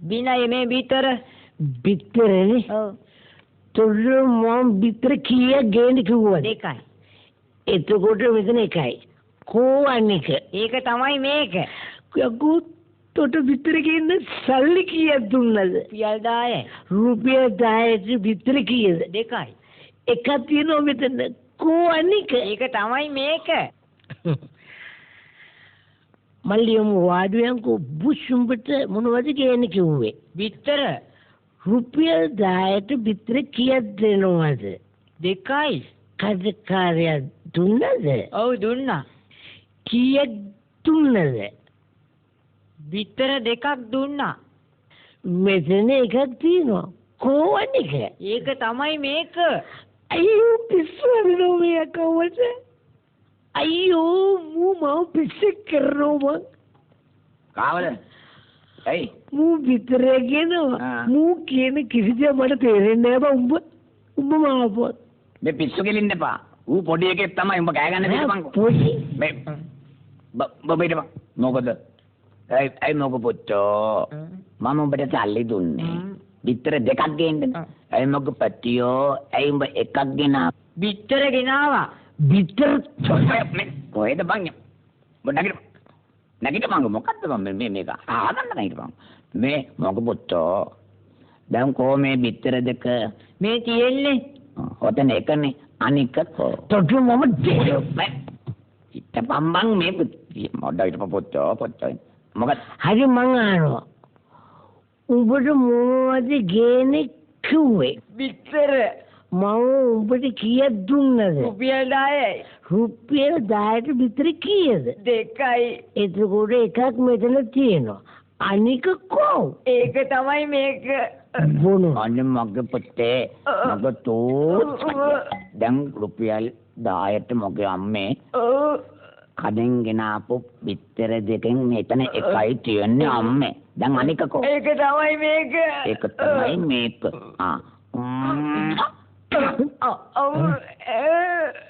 බිනයි මේ බිත්තර. බිත්තරනේ? ඔව්. තොර මම බිත්තර කීයක් ගේන්න කිව්වද? දෙකයි. එතකොට මෙතන එකයි. කෝ අනික? ඒක තමයි මේක. යකෝ තොට බිත්තර ගේන්න සල්ලි කීයක් දුන්නද? රුපියල් 10යි. රුපියල් 10ට බිත්තර කීයද? දෙකයි. එකක් තියෙනවා මෙතන. කෝ අනික? ඒක තමයි මේක. මල්ලි යමු වාඩි වෙනකෝ. බුෂ් උඹට මොනවද ගේන්න කිව්වේ? බිත්තර. රුපියල් 10ට බිත්තර කීයක් දෙනවද? දෙකයි. කඩකාරයා දුන්නද? ඔව් දුන්නා. කීයක් දුන්නද? බිත්තර දෙකක් දුන්නා. මෙතන එකක් තියෙනවා. කෝ අනික? ඒක තමයි මේක. අයියෝ පිස්සු වෙනවා මේ අකවට. අයියෝ මූ මව පිස්සෙක් කරනවා මං. කාවද? ඇයි? මූ බිත්තරේ කියනවා. මූ කියන කිසි දෙයක් මට තේරෙන්නේ නෑ බං. උඹ උඹ මාවපොත්. මේ පිස්සු කෙලින්න එපා. ඌ පොඩි එකෙක් තමයි. උඹ කෑ ගන්න දෙන්න බං. පොඩි මේ බබ හිටපන්. මොකද? ඇයි ඇයි මොක පුත්තෝ? මම උඹට සල්ලි දුන්නේ. බිත්තර දෙකක් ගේන්න. ඇයි මොක පැටියෝ? ඇයි උඹ එකක් ගෙනා? බිත්තර ගෙනාවා. බිත්තර මේ කොහෙද බං? උඹ නැගිට නැගිටපන්. මොකද්ද බං මේ මේක? ආගන්න නැගිටපන්. මේ මොක පුත්තෝ? දැන් කෝ මේ බිත්තර දෙක? මේ තියෙන්නේ. ඔතන එකනේ. අනික කෝ? තොට මම මේ හිටපන් බං මේ මොඩ හිටපන් පුත්තෝ පුත්තෝ. මොකද? හරි මං අහනවා. උඹට මොනවද ගේන්නේ කිව්වේ? බිත්තර. මම උඹට කීයක් දුන්නද? රුපියල් 10යි. රුපියල් 10ට බිත්තර කීයද? දෙකයි. එතකොට එකක් මෙතන තියෙනවා. අනික කෝ? ඒක තමයි මේක. බොනවා. අනේ මගේ පුතේ මගේ තෝ දැන් රුපියල් 10ට මගේ අම්මේ කඩෙන් ගෙන ආපු බිත්තර දෙකෙන් මෙතන එකයි තියෙන්නේ අම්මේ. දැන් අනික කෝ? ඒක තමයි මේක. ඒක තමයි මේක. ආ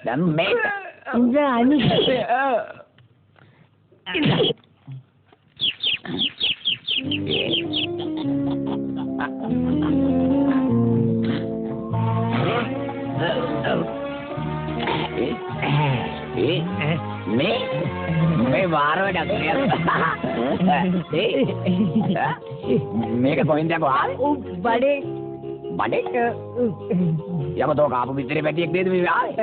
දැන් මේක. ඉඳ අනික. ඒ මේ මේ වාර වැඩක් නෑ. මේක කොහෙන්ද යකෝ ආවේ? බඩේ. බඩේ? යකෝ තෝ කාපු බිත්තරේ පැටියෙක් නේද මේ ආවේ?